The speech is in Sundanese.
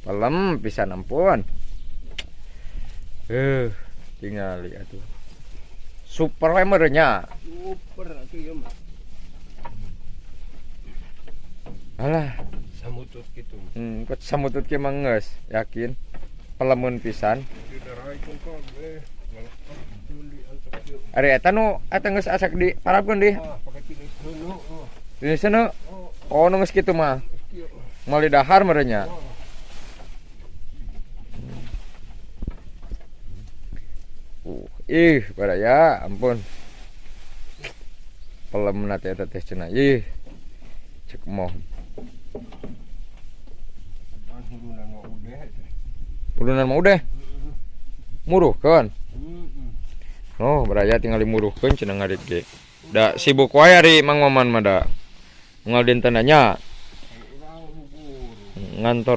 Pelem pisan, ampun. Tingali atuh. Super we meureun nya. Super atuh ieu mah. Alah, Samutut kitu. Kok samutut kieu mah geus, yakin. Pelemun pisan. Didaraikeun kabeh. Ngalekap meuli antep ieu. Ari eta nu eta geus asak diparabkeun di. Ah, pake tinis heuneu. Oh. Di sana. Oh, Oh, nu geus kitu mah. Kieu. Moal dahar meureun nya. Oh. Ih, baraya, ampun. Pelem teh eta teh cenah. Ih. Cek moh. Dan hulunan mah udeh teh. Hulunan mah udeh. Muruhkeun. Heeh. Oh, baraya tinggal dimuruhkeun cenah ngarit ge. Da sibuk wae ari Mang Maman mah da. Unggal dinten nya Urang bubur. Ngantor.